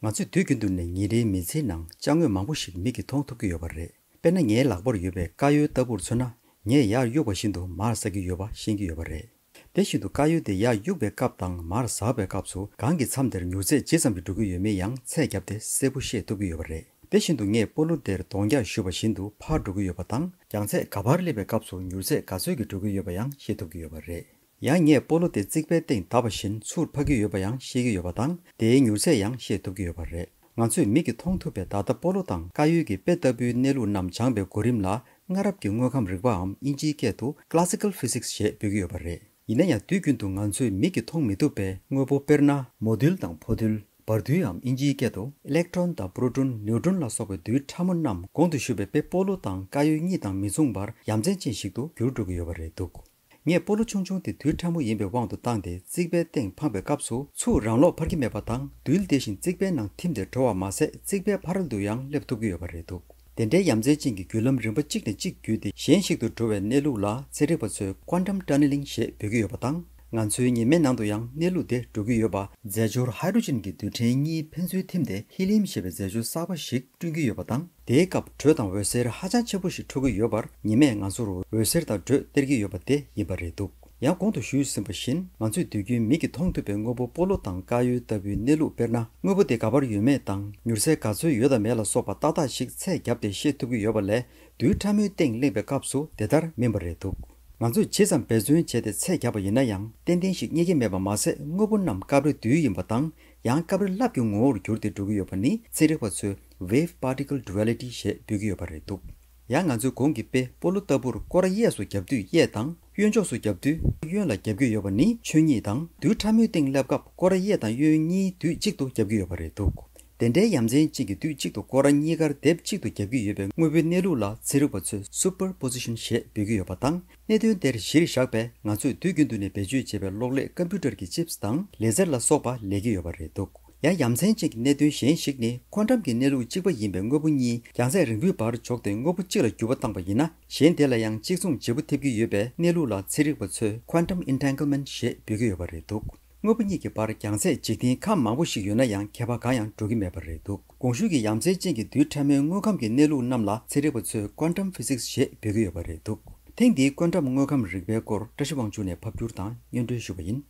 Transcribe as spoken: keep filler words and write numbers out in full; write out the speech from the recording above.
ང་ཚོས་དུས་རྒྱུན་དུ་ནས་ཉིན་རེའི་མི་ཚེའི་ནང་ཅ་དངོས་མང་པོ་ཞིག་མིག་གིས་མཐོང་ཐུབ་ཀྱི་ཡོད་པ་རེད། དཔེར་ན། ངའི་ལག་པར་ཡོད་པའི་དཀར་ཡོལ་ལྟ་བུར་མཚོན་ན། ངས་ཡར་གཡུག་པ་བཞིན་དུ་མར་ཟག་གི་ཡོད་པ་ཤེས་ཀྱི་ཡོད་པ་རེད། དེ་བཞིན་དུ་དཀར་ཡོལ་དེ་ཡར་གཡུག་པའི་སྐབས་དང་མར་ཟག་པའི་སྐབས་སུ་གང་གི་མཚམས་དེར་མྱུར་ཚད་ཇི་ཙམ་གྱིས་འགྲོ་གི་ཡོད་མེད་ཡང་ཚད་བརྒྱབ་སྟེ་གསལ་པོ་ཤེས་ཐུབ་ཀྱི་ཡོད་པ་རེད། དེ་བཞིན་དུ་ངས་སྤོ་ལོ་དེར་གདོང་རྒྱག་གཞུས་པ་བཞིན་དུ་ཕར་འགྲོ་གི་ཡོད་པ་དང་། རྒྱང་ཚད་ག་པར་སླེབས་པའི་སྐབས་སུ་མྱུར་ཚད་ག་ཚོད་ཀྱིས་འགྲོ་གི་ཡོད་པ་ཡང་ཤེས་ཐུབ་ཀྱི་ཡོད་པ་རེད། ཡང་ངས་སྤོ་ལོ་དེ་རྩིག་པའི་སྟེང་བརྡབས་པ་བཞིན་ཚུར་འཕག་གི་ཡོད་པ་ཡང་ཤེས་ཀྱི་ཡོད་པ་དང་། དེའི་མྱུར་ཚད་ཡང་ཤེས་ཐུབ་ཀྱི་ཡོད་པ་རེད། ང་ཚོས་མིག་གིས་མཐོང་ཐུབ་པའི་ད་ལྟ་སྤོ་ལོ་དང་དཀར་ཡོལ་གྱི་དཔེ་ལྟ་བུའི་གནས་ལུགས་རྣམས་སྦྱངས་པའི་གོ་རིམ་ལ་སྔ་རབས་ཀྱི་དངོས་ཁམས་རིག་པའམ་དབྱིན་ཇིའི་སྐད་དུ་Classical Physics ཞེས་འབོད་ཀྱི་ཡོད་པ་རེད། ཡིན་ན་ཡང་། དུས་རྒྱུན་དུ་ང་ཚོས་མིག་གིས་མཐོང་མི་ཐུབ་པའི་དངོས་པོ། དཔེར་ན། མོ་རྡུལ་དང་ཕོ་རྡུལ། འབར་རྡུལ་འམ་དབྱིན་ཇིའི་སྐད་དུ་ཨི་ལེག་ཊོན་དང་པྲོ་ཊོན། ནིའུ་ཊོན་ལ་སོགས་པའི་རྡུལ་ཕྲ་མོ་རྣམས་གོང་དུ་ཞུས་པའི་དཔེ་སྤོ་ལོ་དང་དཀར་ཡོལ་གཉིས་དང་མི་མཚུངས་པར་ཡ་མཚན་ཅན་ཞིག་ཏུ་འགྱུར་འགྲོ་གི་ཡོད་པ་རེད་འདུག་ངས་སྤོ་ལོ་ཆུང་ཆུང་དེ་རྡུལ་ཕྲ་མོ་ཡིན་པའི་དབང་དུ་བཏང་སྟེ་རྩིག་པའི་སྟེང་འཕངས་པའི་སྐབས་སུ་ཚུར་རང་ལོག་འཕར་གྱི་མེད་པ་དང་། རྡུལ་དེ་བཞིན་རྩིག་པའི་ནང་ཐིམ་སྟེ་འགྲོ་བ་མ་ཟད། རྩིག་པའི་ཕ་རོལ་ཏུ་ཡང་སླེབས་ཐུབ་ཀྱི་ཡོད་པ་རེད་འདུག་དེ་འདྲའི་ཡ་མཚན་ཅན་གྱི་བརྒྱུད་ལམ་རིམ་པ་གཅིག་ནས་གཅིག་བརྒྱུད་དེ་གཞན་ཞིག་ཏུ་འགྲོ་བའི་གནས་ལུགས་ལ་ཚན་རིག་པ་ཚོས་Quantum Tunneling ཞེས་འབོད་ཀྱི་ཡོད་པ་དང་། ང་ཚོའི་ཉི་མའི་ནང་དུ་ཡང་གནས་ལུགས་དེ་འགྲོ་གི་ཡོད་པ། རྫས་སྦྱོར་ཧའི་ཌྲོ་ཇིན་གྱི་རྡུལ་ཕྲན་གཉིས་ཕན་ཚུན་ཐིམ་སྟེ་ཧི་ལི་ཡམ་ཞེས་པའི་རྫས་སྦྱོར་གསར་པ་ཞིག་བསྐྲུན་གྱི་ཡོད་པ་དང་། དེའི་སྐབས་དྲོད་དང་འོད་ཟེར་ཧ་ཅང་ཆེན་པོ་ཞིག་འཕྲོ་གི་ཡོད་པར། ཉི་མས་ང་ཚོར་འོད་ཟེར་དང་དྲོད་སྟེར་གྱི་ཡོད་པ་དེ་ཡིན་པ་རེད་འདུག་ཡང་གོང་དུ་ཞུས་ཟིན་པ་བཞིན། ང་ཚོས་དུས་རྒྱུན་མིག་གིས་མཐོང་ཐུབ་པའི་དངོས་པོ་སྤོ་ལོ་དང་དཀར་ཡོལ་ལྟ་བུའི་གནས་ལུགས། དཔེར་ན། དངོས་པོ་དེ་ག་པར་ཡོད་མེད་དང་། མྱུར་ཚད་ག་ཚོད་ཡོད་དམ་མེད་ལ་སོགས་པ་ཏག་ཏག་ཞིག་ཚད་བརྒྱབ་སྟེ་ཤེས་ཐུབ་ཀྱི་ཡོད་པ་ལས། རྡུལ་ཕྲ་མོའི་སྟེང་གླེང་བའི་སྐབས་སུ་དེ་ལྟར་མིན་པ་རེད་འདུག་ང་ཚོས་ཇི་ཙམ་འབད་བརྩོན་བྱས་ཏེ་ཚད་བརྒྱབ་པ་ཡིན་ན་ཡང་། ཏན་ཏན་ཞིག་རྙེད་ཀྱི་མེད་པ་མ་ཟད། དངོས་པོ་རྣམས་སྐབས་རེ་རྡུལ་ཡིན་པ་དང་། ཡང་སྐབས་རེ་རླབས་ཀྱི་ངོ་བོར་གྱུར་ཏེ་འགྲོ་གི་ཡོད་པ་ནི་ཚན་རིག་པ་ཚོས་Wave Particle Duality ཞེས་འབོད་ཀྱི་ཡོད་པ་རེད་འདུག་ཡང་ང་ཚོས་གོང་གི་དཔེ་སྤོ་ལོ་ལྟ་བུར་སྐོར་ར་གཡས་སུ་བརྒྱབ་དུས་གཡས་དང་། གཡོན་ཕྱོགས་སུ་བརྒྱབ་དུས་གཡོན་ལ་བརྒྱབ་ཀྱི་ཡོད་པ་ནི་ཆོས་ཉིད་དང་། རྡུལ་ཕྲ་མོའི་སྟེང་སླེབས་སྐབས་སྐོར་ར་གཡས་དང་གཡོན་གཉིས་དུས་གཅིག་ཏུ་བརྒྱབ་ཀྱི་ཡོད་པ་རེད་འདུག་དེ་འདྲའི་ཡ་མཚན་ཅན་གྱི་དུས་གཅིག་ཏུ་སྐོར་ར་གཉིས་ཀར་སྡེབ་གཅིག་ཏུ་བརྒྱབ་ཀྱི་ཡོད་པའི་དངོས་པོའི་གནས་ལུགས་ལ་ཚན་རིག་པ་ཚོས་Superposition ཞེས་འབོད་ཀྱི་ཡོད་པ་དང་། གནད་དོན་དེར་གཞིར་བཞག་པའི་ང་ཚོས་དུས་རྒྱུན་དུ་ནས་བེད་སྤྱོད་བྱེད་པའི་གློག་ཀླད་ཀམ་པུ་ཊར་གྱི་ཅིབས་དང་ལེ་ཛར་ལ་སོགས་པ་ལས་ཀྱི་ཡོད་པ་རེད་འདུག་ཡང་ཡ་མཚན་ཅན་གྱི་གནད་དོན་གཞན་ཞིག་ནི། ཁོན་ཊམ་གྱི་གནས་ལུགས་གཅིག་པ་ཡིན་པའི་དངོས་པོ་གཉིས་རྒྱང་ཚད་རིང་པོའི་བར་འཇོག་སྟེ་དངོས་པོ་གཅིག་ལ་འགྱུར་བ་བཏང་པ་ཡིན་ན། གཞན་དེ་ལ་ཡང་གཅིག་མཚུངས་བརྗེ་པོ་ཐེབས་ཀྱི་ཡོད་པའི་གནས་ལུགས་ལ་ཚན་རིག་པ་ཚོས་Quantum Entanglement ཞེས་འབོད་ཀྱི་ཡོད་པ་རེད་འདུག་དངོས་པོ་གཉིས་ཀྱི་བར་རྒྱང་ཚད་འཇིག་རྟེན་ཁམས་མང་པོ་ཞིག་ཡོད་ན་ཡང་། ཁྱད་པར་གང་ཡང་འགྲོ་གི་མེད་པ་རེད་འདུག་གོང་ཞུས་ཀྱི་ཡ་མཚན་ཅན་གྱི་རྡུལ་ཕྲ་མོའི་དངོས་ཁམས་ཀྱི་གནས་ལུགས་རྣམས་ལ་ཚན་རིག་པ་ཚོས་Quantum Physics ཞེས་འབོད་ཀྱི་ཡོད་པ་རེད་འདུག་ཐེངས་འདིའི་ཀོན་ཊམ་དངོས་ཁམས་རིག་པའི་སྐོར། བཀྲ་ཤིས་དབང་ཕྱུག་ནས་ཕབ་བསྒྱུར་དང་སྙན་སྒྲོན་ཞུས་པ་ཡིན།